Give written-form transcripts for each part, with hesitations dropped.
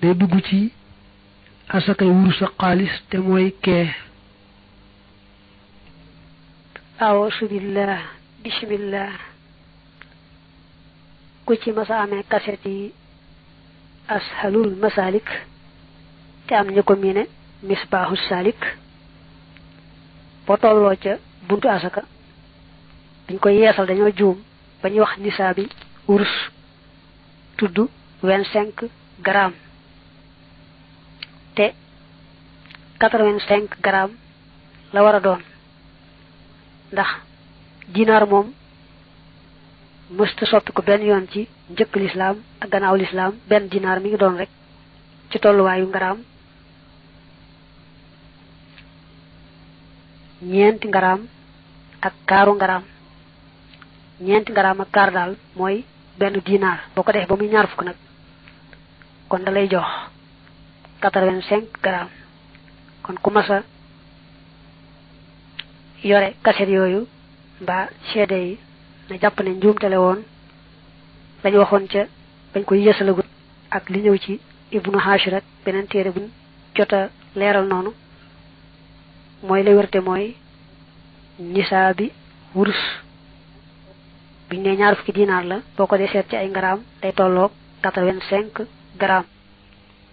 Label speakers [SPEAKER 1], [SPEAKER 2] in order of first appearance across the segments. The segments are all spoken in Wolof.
[SPEAKER 1] day dugg ci asakay wurus ak xaalis te mooy kee.
[SPEAKER 2] awuusu billah bismillah ku ci masa amee kaset yi ashalul masalik te am ñu ko miine misbaahu salik boo tolloo ca buntu asaka dañ koy yeesal dañoo juum ba ñuy wax nisaabi wurus tudd 25 grammes te 85 grammes la war a doon ndax dinaar moom mësta soppi ko benn yoon ci njëkk lislaam ak gannaaw lislaam benn dinaar mi ngi doon rek ci tolluwaayu ngaraam ñeenti ngaraam ak kaaru ngaraam ñeenti ngaraam ak kaar daal mooy benn dinaar boo ko def ba muy ñaar fukk nag kon da lay jox 85 grammes kon ku masa yore kaset yooyu mbaa seede yi na jàpp ne njuumtale woon lañu waxoon ca bañ koy yësalagut ak li ñëw ci ibnu Hashir ak beneen téere buñ jota leeral noonu mooy lay wërte mooy nisaabi wurus biñ ne ñaar fukki dinaar la boo ko dee seet ci ay ngaraam day tolloog 85 grammes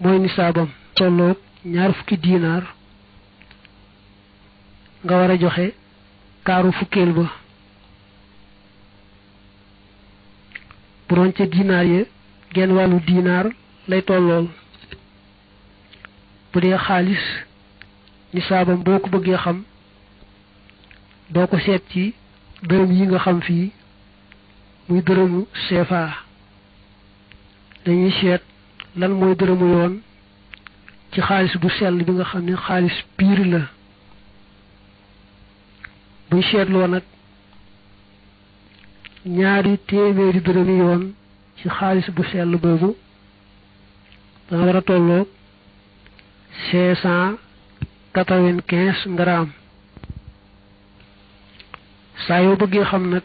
[SPEAKER 1] mooy nisaabam tolloog ñaar fukki dinaar nga war a joxe kaaru fukkeel ba bu doon ca dinaar ya genn wàllu dinaar lay tollool bu dee xaalis nisaabam boo ko bëggee xam doo ko seet ci dërëm yi nga xam fii muy dërëmu CFA dañuy seet lan mooy dërëmu yoon ci xaalis bu sell bi nga xam ne xaalis piir la buñ seetloo nag ñaari téeméeri dërëmi yoon ci xaalis bu sell boobu dana war a tolloog 595 grammes saa yoo bëggee xam nag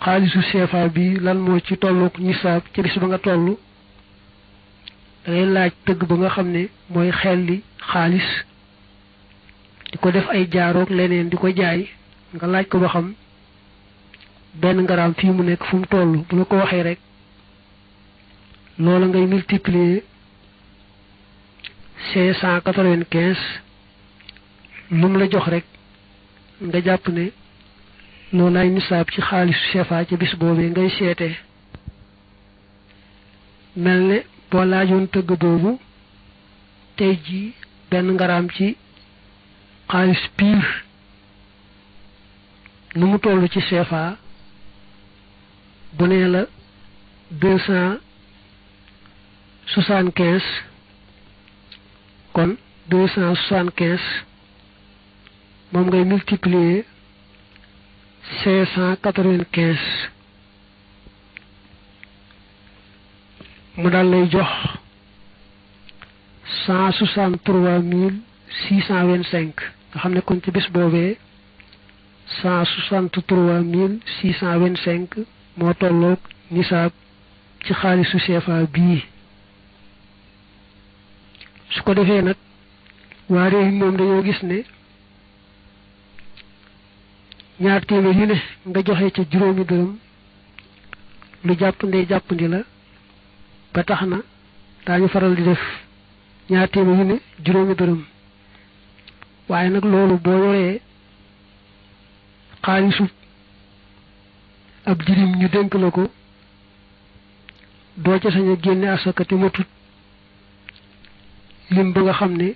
[SPEAKER 1] xaalisu CFA bi lan moo ci tolloog nisaab ci bis ba nga toll dangay laaj tëgg ba nga xam ne mooy xelli xaalis di ko def ay jaaroog leneen di ko jaay nga laaj ko ba xam benn gramme fii mu nekk fu mu toll bu la ko waxee rek loola ngay multiplier 595 lu mu la jox rek nga jàpp ne loolaay nisaab ci xaalisu CFA ci bis boobee ngay seetee mel ne boo laajoon tëgg boobu tey ji benn ngaraam ci xaalis piir nu mu toll ci CFA bu nee la 275 kon 275 moom ngay multiplier 595 mu daal lay jox 163,625 nga xam ne kon ci bis boobee 163,625 moo tolloog nisaab ci xaalisu CFA bii su ko defee nag waa réew mi moom dañoo gis ne ñaar téeméer yu ne nga joxe ca juróomi dërëm lu jàpp ndey jàppandi la ba tax na daañu faral di def ñaar téeméer yu ne juróomi dërëm waaye nag loolu boo yoree xaalisu ab jirim ñu dénk la ko doo ca sañ a génne asaka te matut lim ba nga xam ne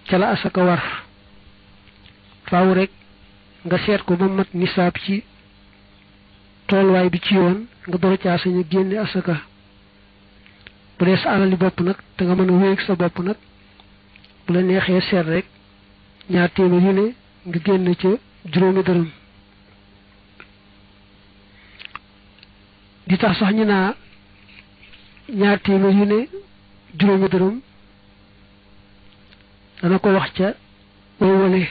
[SPEAKER 1] ca la asaka war faaw rek nga seet ko ba mat nisaab ci toolwaay bi ci yoon nga door caa sañ a génne asaka bu dee sa alali bopp nag te nga mën a wéeg sa bopp nag bu la neexee seet rek ñaar téeméer yu ne nga génn ca juróomi dërëm di tax sax ñu naa ñaar téeméer yu ne juróomi dërëm dana ko wax ca wowale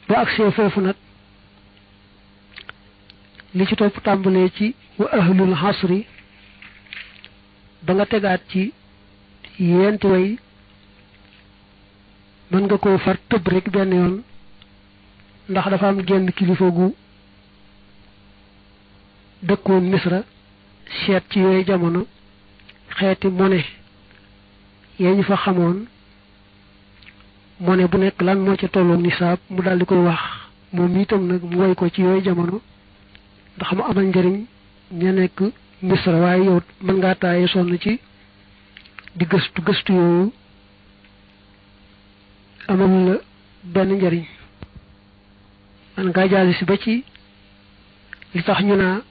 [SPEAKER 1] bu agsee foofu nag li ci topp tàmbalee ci wa ahlul hasri ba nga tegaat ci yenti way mën nga koo far tëb rek benn yoon ndax dafa am genn kilifa gu dëkkoon Misra seet ci yooyu jamono xeeti monnaie yee ñu fa xamoon monnaie bu nekk lan moo ca tolloog nisaab mu daal di koy wax moom itam nag mu woy ko ci yooyu jamono ndax mu amal njëriñ ña nekk Misra waaye yow mën ngaa taaye sonn ci di gëstu yooyu amal la benn njëriñ man ngaa jàll si ba ci li tax ñu naa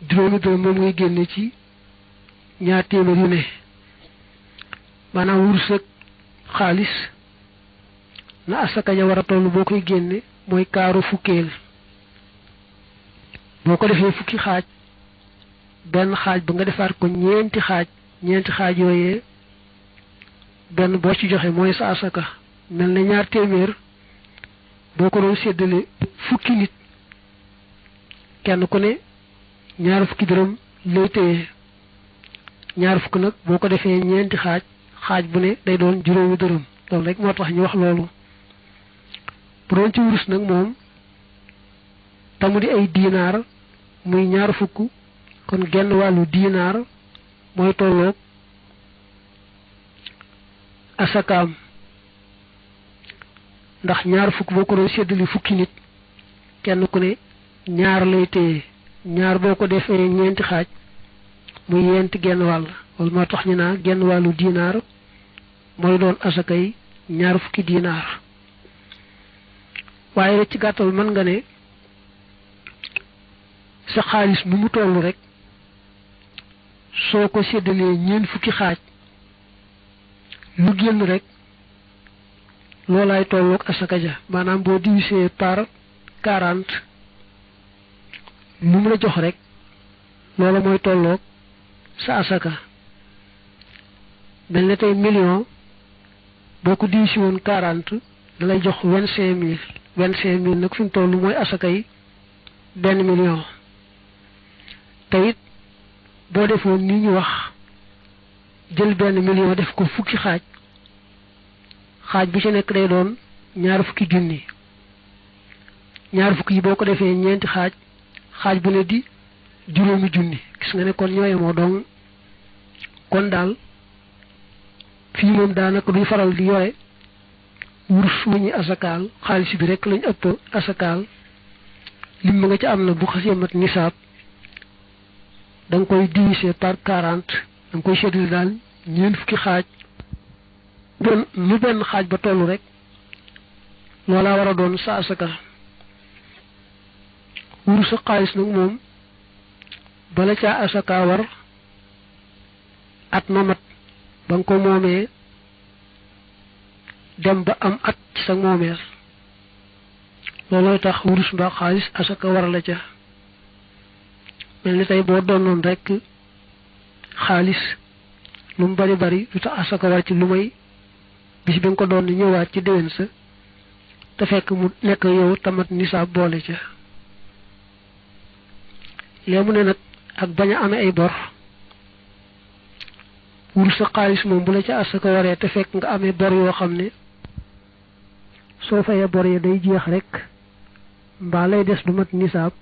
[SPEAKER 1] juróomi dërëm moom ngay génne ci ñaar téeméer yu ne maanaam wurus ak xaalis na asaka ja war a toll boo koy génne mooy kaaru fukkeel boo ko defee fukki xaaj benn xaaj ba nga defaat ko ñeenti xaaj yooyee benn boo ci joxe mooy sa asaka mel na ñaar téeméer boo ko doon séddale fukki nit kenn ku ne ñaar fukki dërëm lay téye ñaar fukk nag boo ko defee ñeenti xaaj bu ne day doon juróomi dërëm loolu rek moo tax ñu wax loolu bu doon ci wurus nag moom tamu di ay diinaar muy ñaar fukk kon genn wàllu diinaar mooy tolloog asakaam ndax ñaar fukk boo ko doon séddali fukki nit kenn ku ne ñaar lay téye ñaar boo ko defee ñeenti xaaj muy yenti genn wàll wala moo tax ñu naa genn wàllu diinaar mooy doon asakay ñaar fukki diinaar waaye rek ci gàttal mën nga ne sa xaalis nu mu toll rek soo ko séddalee ñeent fukki xaaj lu génn rek loolaay tolloog asaka ja maanaam boo divisé par 40 lu mu la jox rek loola mooy tolloog sa asaka mel ne tey million boo ko divisé woon 40 da lay jox 25 000 nag fi mu toll mooy asaka yi benn million te it boo defoon ni ñu wax jël benn million def ko fukki xaaj bu ci nekk day doon ñaar fukki junni ñaar fukki yi boo ko defee ñeenti xaaj bu ne di juróomi junni gis nga ne kon ñooye moo doon kon daal fii moom daanaka duñ faral di yore wurus wu ñuy asakaal xaalis bi rek lañ ëpp asakaal lim ma nga ci am na bu xasee mat nisaab da nga koy diviser par 40 da nga koy séddale daal ñeent fukki xaaj lu benn xaaj ba tollu rek loola war a doon sa asaka wurus ak xaalis nag moom bala caa asaka war at ma mat ba nga ko moomee dem ba am at ci sa moomeel loolooy tax wurus mbaa xaalis asaka war la ca mel ni tey boo doonoon rek xaalis lu mu bari lu tax asaka war ci lu may bis bi nga ko doon ñëwaat ci déwén sa te fekk mu nekk yow tamat nisaab boole ca léegi mu ne nag ak bañ a amee ay bor wurus sa xaalis moom bu la ca asaka waree te fekk nga amee bor yoo xam ne soo fayee bor yi day jeex rek mbaa lay des du mat nisaab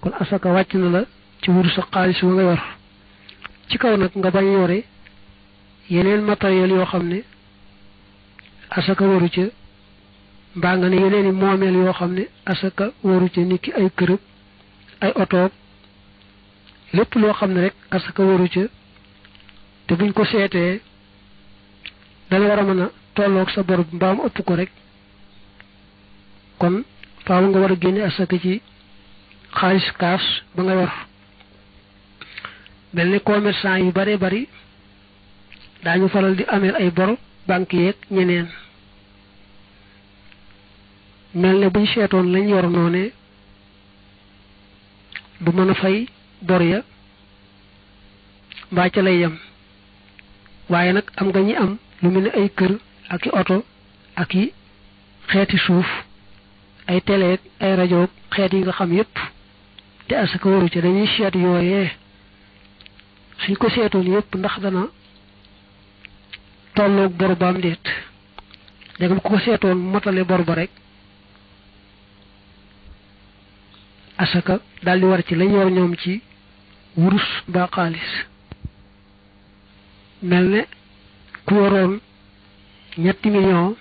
[SPEAKER 1] kon asaka wàcc na la ci wurus sa xaalis wa nga yor ci kaw nag nga bañ yore yeneen matériel yoo xam ne asaka waru ca mbaa nga ne yeneen i moomeel yoo xam ne asaka waru ca niki ay kërëb ay otoog lépp loo xam ne rek asaka waru ca te buñ ko seetee dana war a mën a tolloog sa bor mbaa mu ëpp ko rek kon faaw nga war a génne asaka ci xaalis kaas ba nga yor mel ni commerçant yu bare bari daañu faral di ameel ay bor banque yeeg ñeneen mel ne buñ seetoon lañ yor noone du mën a fay bor ya mbaa ca lay yem waaye nag am nga ñi am lu mel ne ay kër ak i oto ak i xeeti suuf ay télé ay rajo xeet yi nga xam yépp te asaka waru ca dañuy seet yooyee suñ ko seetoon yépp ndax dana tolloog bor ba am déet dégam ku ko seetoon motale bor ba rek asaka daldi war ci lañ yor ñoom ci wurus ba xaalis mel ne ku yoroon 3 millions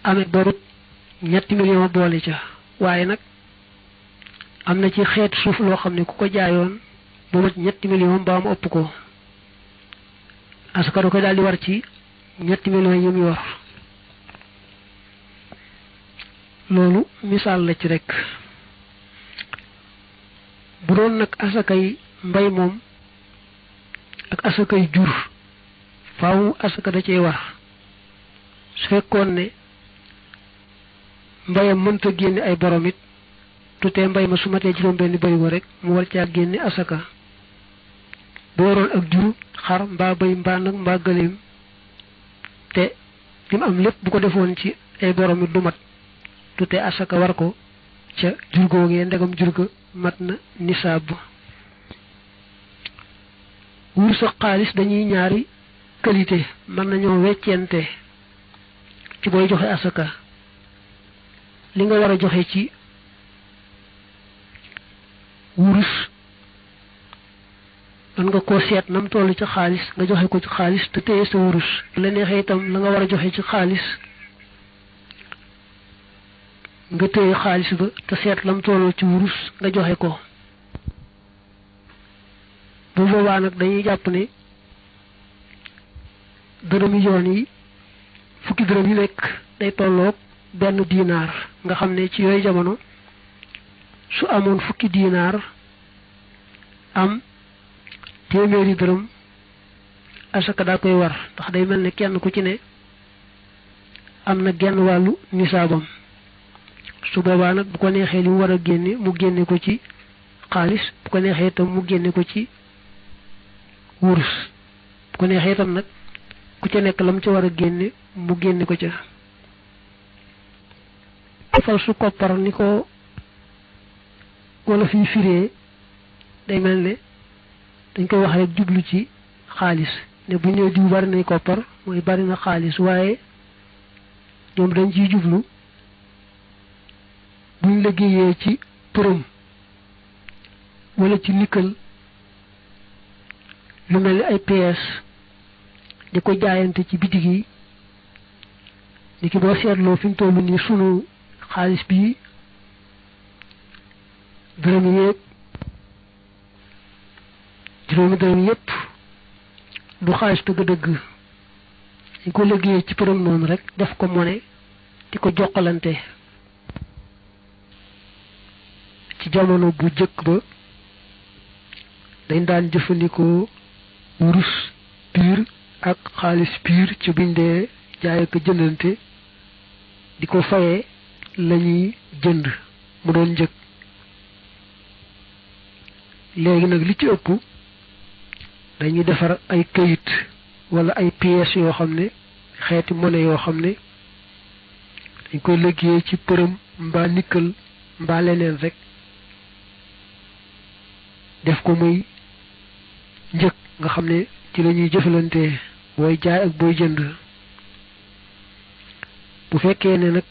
[SPEAKER 1] amee borut 3 millions boole ca waaye nag am na ci xeet suuf loo xam ne ku ko jaayoon bu mat 3 millions ba mu ëpp ko asaka da koy daldi war ci 3 millions yi mu yor loolu misaal la ci rek bu doon nag asakay mbay moom ak asakay jur faaw asaka da cey war su fekkoon ne mbayam mënta génne ay borom it tutee mbay ma su matee juróom benn barigo rek mu war caa génne asaka bu waroon ak jur xar mbaa bay mbaa nag mbaa gëléem te lim am lépp bu ko defoon ci ay borom it du mat tutee asaka war ko ca jur googee ndegam jur ga mat na nisaab wurus ak xaalis dañuy ñaari qualité mën nañoo weccente ci booy joxe asaka li nga war a joxe ci wurus man nga ko seet nam tollu ci xaalis nga joxe ko ci xaalis te téye sa wurus la neexee itam la nga war a joxe ci xaalis nga téye xaalis ba te seet lam tollu ci wurus nga joxe ko bu boobaa nag dañuy jàpp ne dërëmi yoon yi fukki dërëm yi nekk day tolloog benn diinaar nga xam ne ci yooyu jamono su amoon fukki diinaar am téeméeri dërëm asaka daa koy war ndax day mel ne kenn ku ci ne am na genn wàllu nisaabam su boobaa nag bu ko neexee li mu war a génne mu génne ko ci xaalis bu ko neexee itam mu génne ko ci wurus bu ko neexee itam nag ku ca nekk lam ca war a génne mu génne ko ca fal su koppar ni ko wala fi firee day mel ne dañ koy wax rek jublu ci xaalis ne bu ñëw diw bari nay koppar mooy bari na xaalis waaye ñoom dañ ciy jublu buñ liggéeyee ci përëm wala ci nikkal lu mel ni ay pièces di ko jaayante ci bitig yi ni ki boo seetloo fi mu toll nii sunu xaalis bi dërëm yeeg juróomi dërëm yépp du xaalis dëgg-dëgg dañ ko liggéeyee ci përëm noonu rek def ko monnaie di ko jokkalante ci jamono bu jëkk ba dañ daan jëfandikoo wurus piir ak xaalis piir ci biñ dee jaay ak jëndante di ko fayee lañuy jënd mu doon njëg léegi nag li ci ëpp dañuy defar ay këyit wala ay pièces yoo xam ne xeeti monnaie yoo xam ne dañ koy liggéey ci përëm mbaa nikkal mbaa leneen rek def ko muy njëg nga xam ne ci lañuy jëfalante booy jaay ak booy jënd bu fekkee ne nag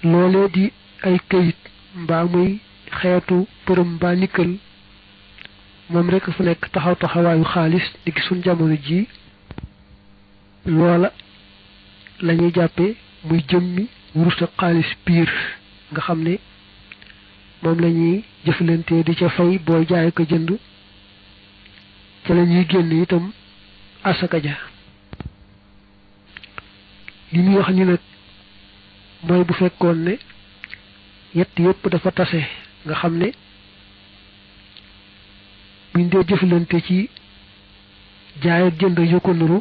[SPEAKER 1] loolee di ay këyit mbaa muy xeetu përëm mbaa nikkal moom rek fu nekk taxaw taxawaayu xaalis di gi suñ jamono ji loola lañuy jàppe muy jëmmi wurus ak xaalis piir nga xam ne moom lañuy jëflante di ca fay booy jaay ko jënd ca lañuy génn itam asaka ja li muy wax ni nag mooy bu fekkoon ne yett yépp dafa tase nga xam ne buñ dee jëflante ci jaay ak jënd yu ko nuru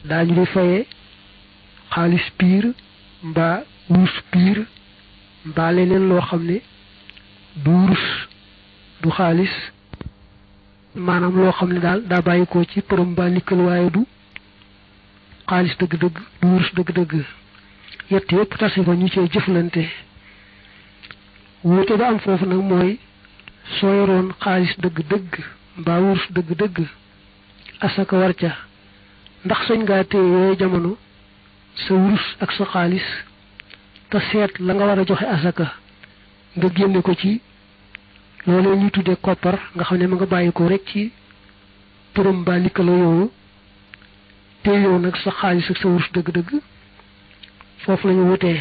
[SPEAKER 1] daañu di faye xaalis piir mbaa wurus piir mbaa leneen loo xam ne du wurus du xaalis maanaam loo xam ne daal daa bàyyi ko ci përëm mbaa nikkal waaye du xaalis dëgg-dëgg du wurus dëgg-dëgg yett yépp tase fa ñu cee jëflante wuute ba am foofu nag mooy soo yoroon xaalis dëgg-dëgg mbaa wurus dëgg-dëgg asaka war ca ndax sañ ngaa téye yooyu jamono sa wurus ak sa xaalis te seet la nga war a joxe asaka nga génne ko ci loolu ñu tuddee koppar nga xam ne ma nga bàyyi ko rek ci turam mbaa likkaloo yooyu te yow nag sa xaalis ak sa wurus dëgg-dëgg foofu la ñu wutee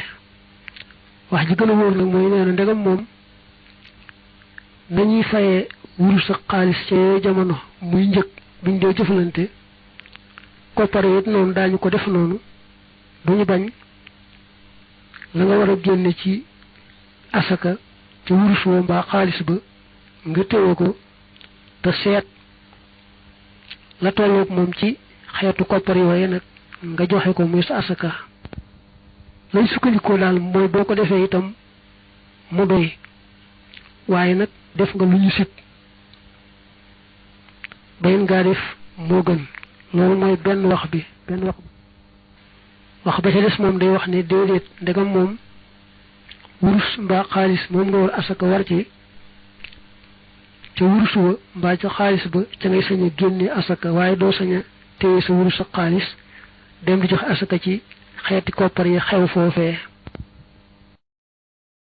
[SPEAKER 1] wax ji gën a wóor nag mooy nee na ndegam moom nañuy fayee wurus ak xaalis ca yooyu jamono muy njëg buñ dee jëfalante koppar it noonu daañu ko def noonu duñu bañ la nga war a génne ci asaka ci wurus woo mbaa xaalis ba nga téye ko te seet la tolloog moom ci xeetu koppar yooye nag nga joxe ko muy sa asaka lay sukkandikoo daal mooy boo ko defee itam mu doy waaye nag def nga lu ñu sib bayin ngaa def moo gën loolu mooy benn wax wax ba ca des moom day wax ne déedéet ndegam moom wurus mbaa xaalis moom nga war asaka war ci ca wurus wa mbaa ca xaalis ba ca ngay sañ a génne asaka waaye doo sañ a téye sa wurus ak xaalis dem di joxe asaka ci xeeti koppar yi xew foofee